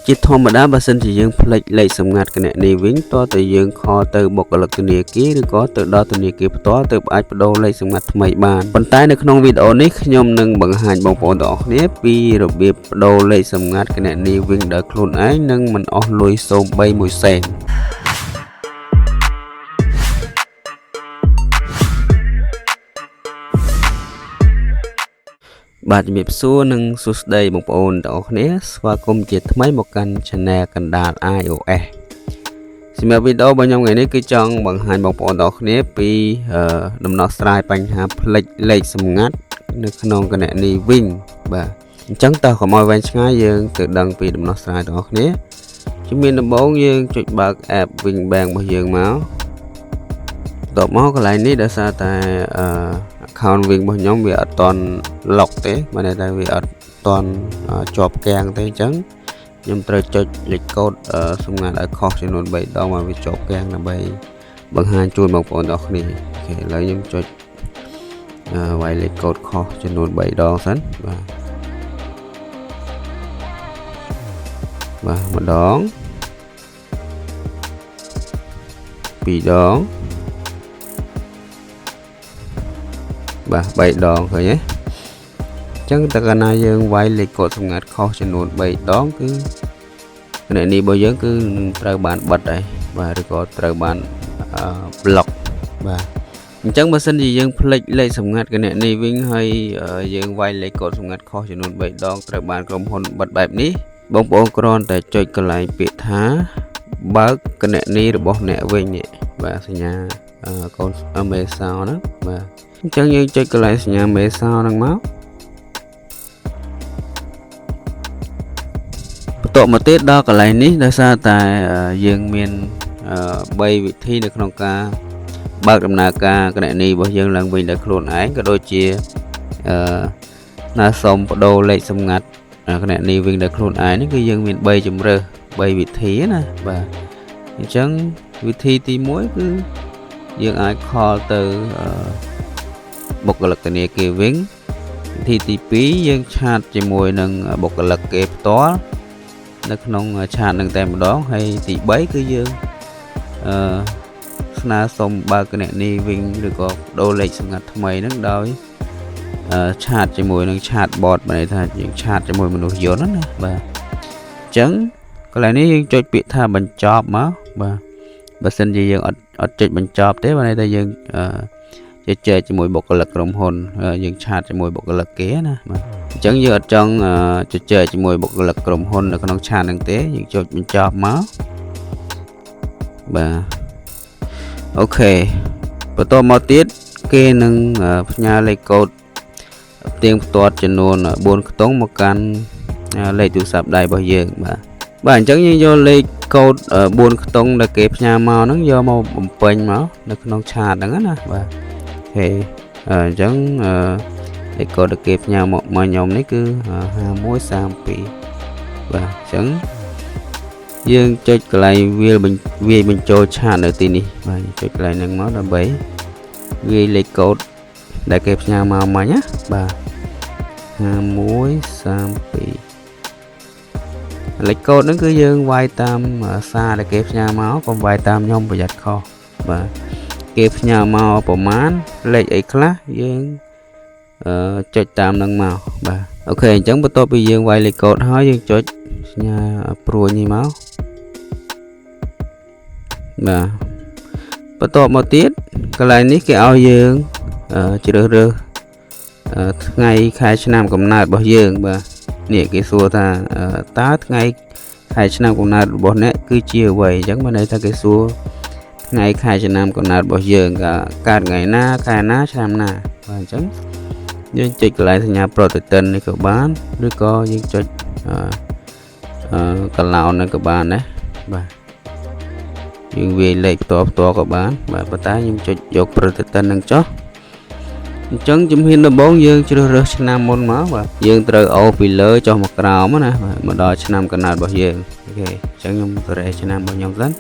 ជាធម្មតាបើសិនជាយើងភ្លេចលេខសម្ងាត់គណនីវិញតើតើយើង call ទៅបុគ្គលិកធនាគារឬក៏ទៅដល់ធនាគារផ្ទាល់ទើបអាចប្ដូរលេខសម្ងាត់ថ្មីបានប៉ុន្តែនៅក្នុងវីដេអូនេះខ្ញុំនឹងបង្ហាញបងប្អូនទាំងអស់គ្នាពីរបៀបប្ដូរលេខសម្ងាត់គណនីវិញដោយខ្លួនឯងនិងមិនអស់លុយសូម្បីមួយសេនបាទជំរាបសួរនិងសួស្តីបងប្អូនទាំងអស់គ្នាស្វាគមន៍ជាថ្មីមកកាន់ Channel កណ្ដាល iOS សម្រាប់វីដេអូរបស់ខ្ញុំថ្ងៃនេះគឺចង់បង្ហាញបងប្អូនទាំងអស់គ្នាពីដំណោះស្រាយបញ្ហាភ្លេចលេខសម្ងាត់នៅក្នុងគណនីវិញបាទអញ្ចឹងតើកុំឲ្យវែងឆ្ងាយយើងទៅដឹងពីដំណោះស្រាយទាំងអស់គ្នាជំហានដំបូងយើងចុចបើក app Wing Bank របស់យើងមកបន្ទាប់មកកន្លែងនេះដោយសារតែអឺ account Wing របស់ខ្ញុំវាអត់ទាន់ lock ទេមានន័យថាវាអត់ទាន់ជាប់គាំងទេអញ្ចឹងខ្ញុំត្រូវចុចលេខកូដសម្ងាត់ឲ្យខុសចំនួន3ដងមកវាជាប់គាំងដើម្បីបង្ហាញជូនបងប្អូនទាំងអស់គ្នាOK ឥឡូវខ្ញុំចុចវាយលេខកូដខុសចំនួន3ដងសិនបាទបាទម្ដងពីរដងបាទ3ដងឃើញទេអញ្ចឹងតើកាលណាយើងវាយលេខកូដសម្ងាត់ខុសចំនួន3ដងគឺគណនីរបស់យើងគឺនឹងត្រូវបានបិទហើយបាទឬក៏ត្រូវបានប្លុកបាទអញ្ចឹងបើសិនជាយើងភ្លេចលេខសម្ងាត់គណនីវិញហើយយើងវាយលេខកូដសម្ងាត់ខុសចំនួន3ដងត្រូវបានក្រុមហ៊ុនបិទបែបនេះបងប្អូនគ្រាន់តែចុចកន្លែងពាក្យថាបើកគណនីរបស់អ្នកវិញនេះបាទសញ្ញាកូនមេសោហ្នឹងបាទអញ្ចឹងយើងចុចកន្លែងសញ្ញាមេសោហ្នឹងមកបន្ទាប់មកទៀតដល់កន្លែងនេះដោយសារតែយើងមាន3វិធីនៅក្នុងការបើកដំណើរការគណនីរបស់យើងឡើងវិញដោយខ្លួនឯងក៏ដូចជាអឺស្នើសុំប្ដូរលេខសម្ងាត់គណនីវិញដោយខ្លួនឯងនេះគឺយើងមាន3ជម្រើស3វិធីណាបាទអញ្ចឹងវិធីទី1គឺយើងអាច call ទៅបុគ្គលិកធនាគារវិញវិធីទី2យើង chat ជាមួយនឹងបុគ្គលិកគេផ្ទាល់នៅក្នុង chat នឹងតែម្ដងហើយទី3គឺយើងអឺស្នើសុំបើកគណនីវិញឬក៏ដូរលេខសម្ងាត់ថ្មីហ្នឹងដោយ chat ជាមួយនឹង chat bot មានន័យថាយើង chat ជាមួយមនុស្សយន្តណាបាទអញ្ចឹងកន្លែងនេះយើងចុចពាក្យថាបញ្ចប់មកបាទបើសិនជាយើងអត់អត់ចុចបញ្ចប់ទេបានន័យថាយើងអឺជជែកជាមួយបុគ្គលិកក្រុមហ៊ុនយើង chat ជាមួយបុគ្គលិកគេណាបាទអញ្ចឹងយើងអត់ចង់ជជែកជាមួយបុគ្គលិកក្រុមហ៊ុននៅក្នុង chat ហ្នឹងទេយើងចុចបញ្ចប់មកបាទ OK បន្តមកទៀតគេនឹងផ្ញើលេខកូដផ្ទៀងផ្ទាត់ចំនួន4ខ្ទង់មកកាន់លេខទូរស័ព្ទដៃរបស់យើងបាទបាទអញ្ចឹងយើងយកលេខកូដ4ខ្ទង់ដែលគេផ្ញើមកហ្នឹងយកមកបំពេញមកនៅក្នុង chat ហ្នឹងណាបាទ OK អញ្ចឹងលេខកូដដែលគេផ្ញើមកមកខ្ញុំនេះគឺ5132បាទអញ្ចឹងយើងចុចកន្លែងវាលវាយបញ្ចូល chat នៅទីនេះបាទចុចកន្លែងហ្នឹងមកដើម្បីវាយលេខកូដដែលគេផ្ញើមកមិញណាបាទ5132លេខកូដហ្នឹងគឺយើងវាយតាមសារដែលគេផ្ញើមកកុំវាយតាមខ្ញុំប្រយ័ត្នខុសបាទគេផ្ញើមកប្រមាណលេខអីខ្លះយើងអឺចុចតាមនឹងមកបាទ OK អញ្ចឹងបន្ទាប់ពីយើងវាយលេខកូដហើយយើងចុចសញ្ញាព្រួញនេះមកបាទបន្ទាប់មកទៀតកន្លែងនេះគេឲ្យយើងជ្រើសរើសថ្ងៃខែឆ្នាំកំណើតរបស់យើងបាទនេះគេសួរថាតើថ្ងៃខែឆ្នាំកំណើតរបស់អ្នកគឺជាអ្វីអញ្ចឹងមានន័យថាគេសួរថ្ងៃខែឆ្នាំកំណើតរបស់យើងកើតថ្ងៃណាខែណាឆ្នាំណាបាទអញ្ចឹងយើងចុចកន្លែងសញ្ញាប្រតិទិននេះក៏បានឬក៏យើងចុចអឺកឡោននេះក៏បានដែរបាទយើងវាយលេខផ្ទាល់ផ្ទាល់ក៏បានបាទប៉ុន្តែខ្ញុំចុចយកប្រតិទិននឹងចុះអញ្ចឹងជំហានដំបូងយើងជ្រើសរើសឆ្នាំមុនមកបាទយើងត្រូវអូសពីលើចុះមកក្រោមណាបាទមកដល់ឆ្នាំកំណើតរបស់យើង OK អញ្ចឹងខ្ញុំសេរីឆ្នាំរបស់ខ្ញុំសិន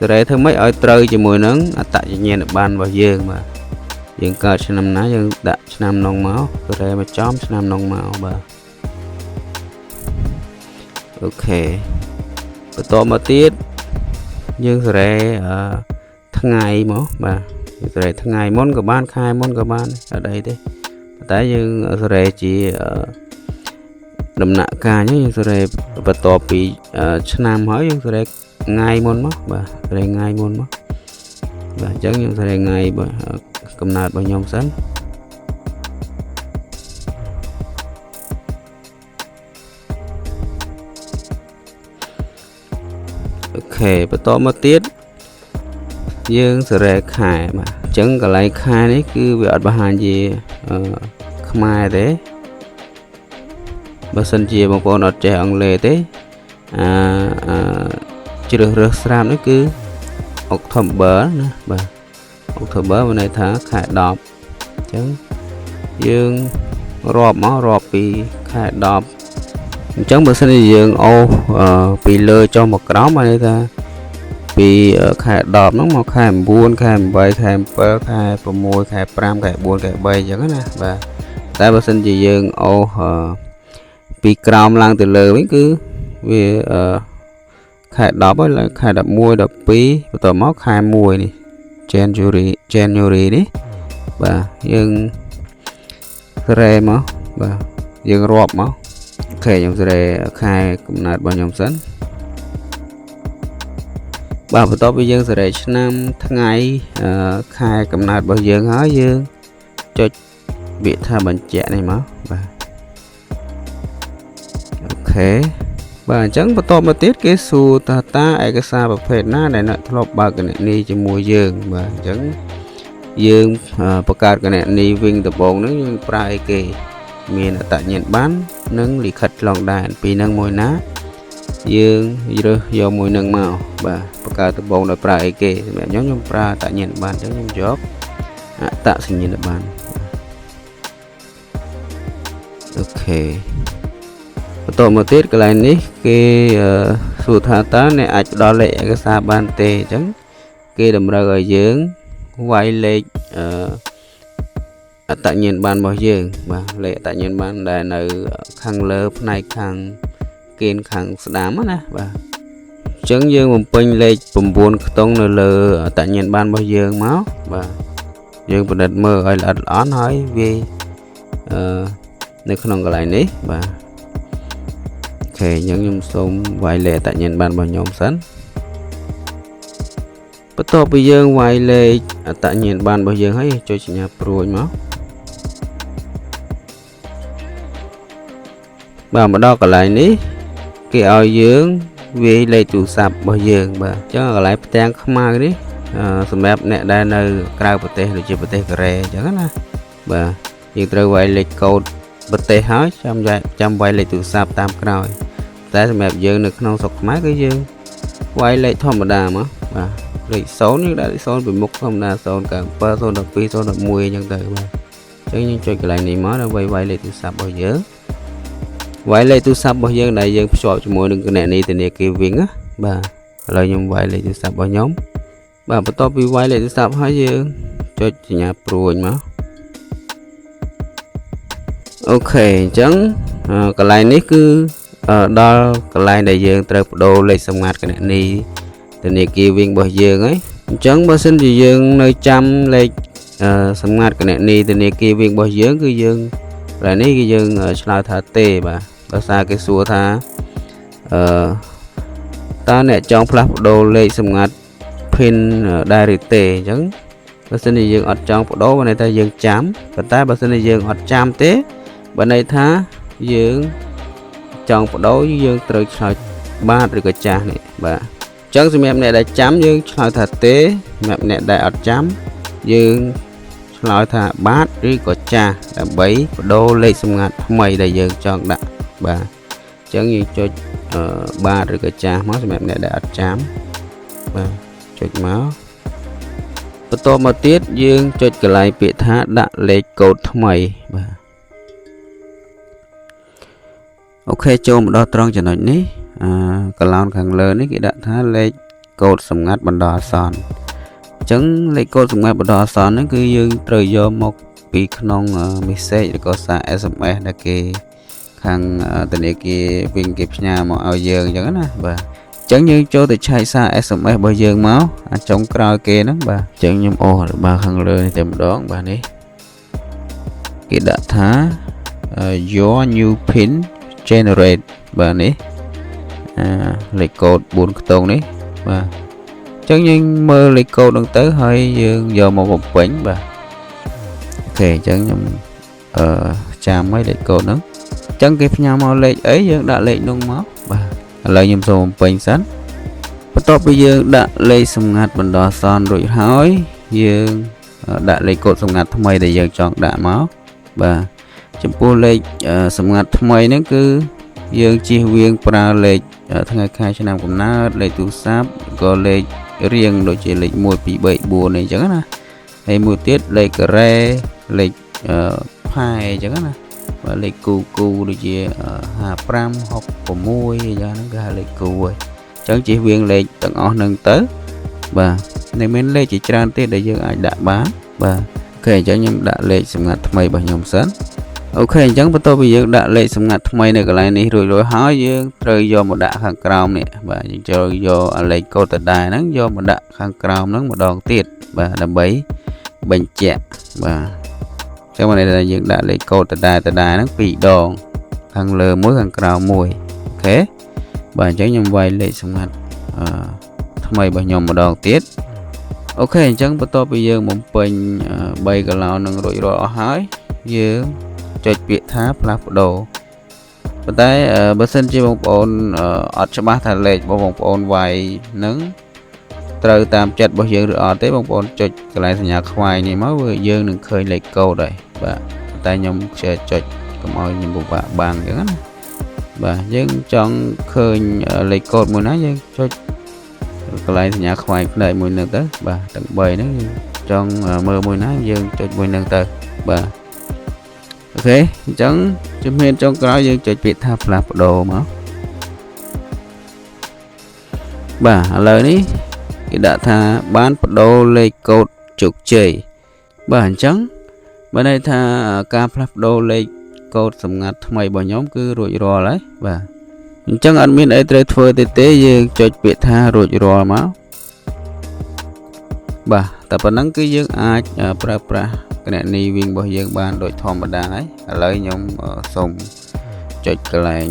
សេរីធ្វើម៉េចឲ្យត្រូវជាមួយនឹងអត្តសញ្ញាណប័ណ្ណរបស់យើងបាទយើងកើតឆ្នាំណាយើងដាក់ឆ្នាំនងមកសេរីមកចំឆ្នាំនងមកបាទ OK បន្តមកទៀតយើងសេរីអឺថ្ងៃមកបាទយើងសេរីថ្ងៃមុនក៏បានខែមុនក៏បានអត់អីទេប៉ុន្តែយើងសេរីជាដំណាក់កាលយើងសេរីបន្ទាប់ពីឆ្នាំហើយយើងសេរីថ្ងៃមុនមកបាទសេរីថ្ងៃមុនមកបាទអញ្ចឹងខ្ញុំសេរីថ្ងៃកំណើតរបស់ខ្ញុំសិន។ OK បន្តមកទៀតយើងសេរីខែបាទអញ្ចឹងកន្លែងខែនេះគឺវាអត់បង្ហាញជាខ្មែរទេបើសិនជាបងប្អូនអត់ចេះអង់គ្លេសទេអាអាជ្រើសរើសស្រាប់នេះគឺ October ណាបាទ October មានន័យថាខែ10អញ្ចឹងយើងរាប់មករាប់ពីខែ10អញ្ចឹងបើសិនជាយើងអូសពីលើចុះមកក្រោមបានន័យថាពីខែ10ហ្នឹងមកខែ9ខែ8ខែ7ខែ6ខែ5ខែ4ខែ3អញ្ចឹងណាបាទតែបើសិនជាយើងអូសពីក្រោមឡើងទៅលើវិញគឺវាខែ10ហើយឡើងខែ11 12បន្ទាប់មកខែ1នេះ January នេះបាទយើងសេរីមកបាទយើងរាប់មក OK ខ្ញុំសេរីខែកំណើតរបស់ខ្ញុំសិនបាទបន្ទាប់ពីយើងសេរីឆ្នាំថ្ងៃខែកំណើតរបស់យើងហើយយើងចុចពាក្យថាបញ្ជាក់នេះមកបាទ OK បាទអញ្ចឹងបន្តមកទៀតគេសួរថាតើឯកសារប្រភេទណាដែលអ្នកធ្លាប់បើកគណនីជាមួយយើងបាទអញ្ចឹងយើងបង្កើតគណនីវិញដំបូងហ្នឹងយើងប្រើអីគេមានអត្តសញ្ញាណប័ណ្ណនិងលិខិតឆ្លងដែនពីរនឹងមួយណាយើងរើសយកមួយនឹងមកបាទបង្កើតដំបូងដោយប្រើអីគេសម្រាប់ខ្ញុំខ្ញុំប្រើអត្តសញ្ញាណប័ណ្ណអញ្ចឹងខ្ញុំយកអត្តសញ្ញាណប័ណ្ណ OK បន្តមកទៀតកន្លែងនេះគេសួរថាតើអ្នកអាចផ្ដល់លេខឯកសារបានទេអញ្ចឹងគេតម្រូវឲ្យយើងវាយលេខអឺអត្តញ្ញាណប័ណ្ណរបស់យើងបាទលេខអត្តញ្ញាណប័ណ្ណដែលនៅខាងលើផ្នែកខាងគែនខាងស្ដាំណាបាទអញ្ចឹងយើងបំពេញលេខ9ខ្ទង់នៅលើអត្តញ្ញាណប័ណ្ណរបស់យើងមកបាទយើងពិនិត្យមើលឲ្យល្អិតល្អន់ហើយវាយអឺនៅក្នុងកន្លែងនេះបាទ OK អញ្ចឹងខ្ញុំសូមវាយលេខអត្តញ្ញាណប័ណ្ណរបស់ខ្ញុំសិនបន្ទាប់ពីយើងវាយលេខអត្តញ្ញាណប័ណ្ណរបស់យើងហើយចុចសញ្ញាព្រួញមកបាទមកដល់កន្លែងនេះគេឲ្យយើងវាយលេខទូរស័ព្ទរបស់យើងបាទអញ្ចឹងកន្លែងផ្ទាំងខ្មៅនេះសម្រាប់អ្នកដែលនៅក្រៅប្រទេសដូចជាប្រទេសកូរ៉េអញ្ចឹងណាបាទយើងត្រូវវាយលេខកូដប្រទេសហើយចាំចាំវាយលេខទូរស័ព្ទតាមក្រោយតែសម្រាប់យើងនៅក្នុងស្រុកខ្មែរគឺយើងវាយលេខធម្មតាមកបាទលេខ0យើងដាក់លេខ0ពីមុខធម្មតា097 012 011អញ្ចឹងទៅបាទអញ្ចឹងយើងចុចកន្លែងនេះមកដើម្បីវាយលេខទូរស័ព្ទរបស់យើងវាយលេខទូរស័ព្ទរបស់យើងដែលយើងភ្ជាប់ជាមួយនឹងគណនីធនាគារវិញណាបាទឥឡូវខ្ញុំវាយលេខទូរស័ព្ទរបស់ខ្ញុំបាទបន្ទាប់ពីវាយលេខទូរស័ព្ទហើយយើងចុចសញ្ញាព្រួញមក OK អញ្ចឹងកន្លែងនេះគឺដល់កន្លែងដែលយើងត្រូវបដូរលេខសម្ងាត់គណនីធនាគារវិញរបស់យើងហើយអញ្ចឹងបើសិនជាយើងនៅចាំលេខសម្ងាត់គណនីធនាគារវិញរបស់យើងគឺយើងកន្លែងនេះគឺយើងឆ្លើយថាទេបាទដោយសារគេសួរថាអឺតើអ្នកចង់ផ្លាស់ប្ដូរលេខសម្ងាត់ PIN ដែរឬទេអញ្ចឹងបើសិនជាយើងអត់ចង់ប្ដូរបានន័យថាយើងចាំប៉ុន្តែបើសិនជាយើងអត់ចាំទេបើន័យថាយើងចង់ប្ដូរយើងត្រូវឆ្លើយបាទឬក៏ចាស់នេះបាទអញ្ចឹងសម្រាប់អ្នកដែលចាំយើងឆ្លើយថាទេសម្រាប់អ្នកដែលអត់ចាំយើងឆ្លើយថាបាទឬក៏ចាស់ដើម្បីប្ដូរលេខសម្ងាត់ថ្មីដែលយើងចង់ដាក់បាទអញ្ចឹងយើងចុចបាទឬក៏ចាស់មកសម្រាប់អ្នកដែលអត់ចាំបាទចុចមកបន្តមកទៀតយើងចុចកន្លែងពាក្យថាដាក់លេខកូដថ្មីបាទ OK ចូលមកដល់ត្រង់ចំណុចនេះអឺកឡោនខាងលើនេះគេដាក់ថាលេខកូដសម្ងាត់បណ្ដោះអាសន្នអញ្ចឹងលេខកូដសម្ងាត់បណ្ដោះអាសន្នហ្នឹងគឺយើងត្រូវយកមកពីក្នុង message ឬក៏សារ SMS ដែលគេ ខាងធនាគារវិញគេផ្ញើមកឲ្យយើងអញ្ចឹងណាបាទអញ្ចឹងយើងចូលទៅឆែកសារ SMS របស់យើងមកអាចុងក្រោយគេហ្នឹងបាទអញ្ចឹងខ្ញុំអូសបើខាងលើនេះតែម្ដងបាទនេះគេដាក់ថា your new pin generate បាទនេះអាលេខកូដ4ខ្ទង់នេះបាទអញ្ចឹងយើងមើលលេខកូដហ្នឹងទៅហើយយើងយកមកបំពេញបាទ OK អញ្ចឹងខ្ញុំអឺចាំឲ្យលេខកូដហ្នឹងអញ្ចឹងគេផ្ញើមកលេខអីយើងដាក់លេខនោះមកបាទឥឡូវខ្ញុំសូមបំពេញសិនបន្ទាប់ពីយើងដាក់លេខសម្ងាត់បណ្ដោះអាសន្នរួចហើយយើងដាក់លេខកូដសម្ងាត់ថ្មីដែលយើងចង់ដាក់មកបាទចំពោះលេខសម្ងាត់ថ្មីហ្នឹងគឺយើងជៀសវាងប្រើលេខថ្ងៃខែឆ្នាំកំណើតលេខទូរស័ព្ទក៏លេខរៀងដូចជាលេខ1 2 3 4នេះអញ្ចឹងណាហើយមួយទៀតលេខការ៉េលេខផែអញ្ចឹងណាបាទលេខគូគូដូចជា55 66អីយ៉ាងហ្នឹងគេហៅលេខគូហើយអញ្ចឹងជៀសវាងលេខទាំងអស់ហ្នឹងទៅបាទនៅមានលេខជាច្រើនទៀតដែលយើងអាចដាក់បានបាទ OK អញ្ចឹងខ្ញុំដាក់លេខសម្ងាត់ថ្មីរបស់ខ្ញុំសិន OK អញ្ចឹងបន្ទាប់ពីយើងដាក់លេខសម្ងាត់ថ្មីនៅកន្លែងនេះរួចរាល់ហើយយើងត្រូវយកមកដាក់ខាងក្រោមនេះបាទយើងចូលយកលេខកូដដដែលហ្នឹងយកមកដាក់ខាងក្រោមហ្នឹងម្ដងទៀតបាទដើម្បីបញ្ជាក់បាទអញ្ចឹងមានន័យថាយើងដាក់លេខកូដដដែលដដែលហ្នឹងពីរដងខាងលើមួយខាងក្រោមមួយ OK បាទអញ្ចឹងខ្ញុំវាយលេខសម្ងាត់អឺថ្មីរបស់ខ្ញុំម្ដងទៀត OK អញ្ចឹងបន្ទាប់ពីយើងបំពេញ3កន្លោនឹងរួចរាល់អស់ហើយយើងចុចពាក្យថាផ្លាស់ប្ដូរប៉ុន្តែបើសិនជាបងប្អូនអត់ច្បាស់ថាលេខរបស់បងប្អូនវាយនឹងត្រូវតាមចិត្តរបស់យើងឬអត់ទេបងប្អូនចុចកន្លែងសញ្ញាខ្វែងនេះមកវាយើងនឹងឃើញលេខកូដហើយបាទតែខ្ញុំខ្ជិលចុចកុំឲ្យខ្ញុំពិបាកបាំងអញ្ចឹងណាបាទយើងចង់ឃើញលេខកូដមួយណាយើងចុចកន្លែងសញ្ញាខ្វែងផ្នែកមួយនឹងទៅបាទទាំង3ហ្នឹងយើងចង់មើលមួយណាយើងចុចមួយនឹងទៅបាទ OK អញ្ចឹងជំហានចុងក្រោយយើងចុចពាក្យថាផ្លាស់ប្ដូរមកបាទឥឡូវនេះគេដាក់ថាបានប្ដូរលេខកូដជោគជ័យបាទអញ្ចឹងបើន័យថាការផ្លាស់ប្ដូរលេខកូដសម្ងាត់ថ្មីរបស់ខ្ញុំគឺរួចរាល់ហើយបាទអញ្ចឹងអត់មានអីត្រូវធ្វើទេទេយើងចុចពាក្យថារួចរាល់មកបាទតែប៉ុណ្ណឹងគឺយើងអាចប្រើប្រាស់គណនីវិញរបស់យើងបានដូចធម្មតាហើយឥឡូវខ្ញុំសូមចុចកន្លែង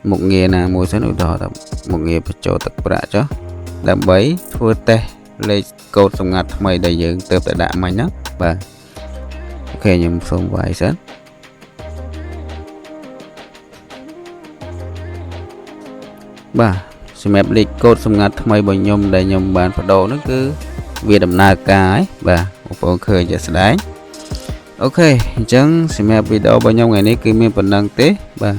មុខងារណាមួយសិនឧទាហរណ៍ថាមុខងារបញ្ចូលទឹកប្រាក់ចុះដើម្បីធ្វើតេស្តលេខកូដសម្ងាត់ថ្មីដែលយើងទើបតែដាក់មិញហ្នឹងបាទ OK ខ្ញុំសូមវាយសិនបាទសម្រាប់លេខកូដសម្ងាត់ថ្មីរបស់ខ្ញុំដែលខ្ញុំបានប្ដូរនោះគឺវាដំណើរការហើយបាទបងប្អូនឃើញជាក់ស្ដែង OK អញ្ចឹងសម្រាប់វីដេអូរបស់ខ្ញុំថ្ងៃនេះគឺមានប៉ុណ្ណឹងទេបាទ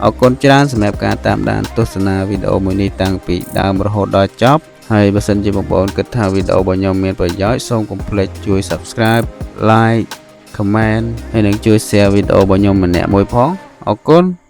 អរគុណច្រើនសម្រាប់ការតាមដានទស្សនាវីដេអូមួយនេះតាំងពីដើមរហូតដល់ចប់ហើយបើសិនជាបងប្អូនគិតថាវីដេអូរបស់ខ្ញុំមានប្រយោជន៍សូមកុំភ្លេចជួយ Subscribe Like Comment ហើយនិងជួយ Share វីដេអូរបស់ខ្ញុំម្នាក់មួយផងអរគុណ។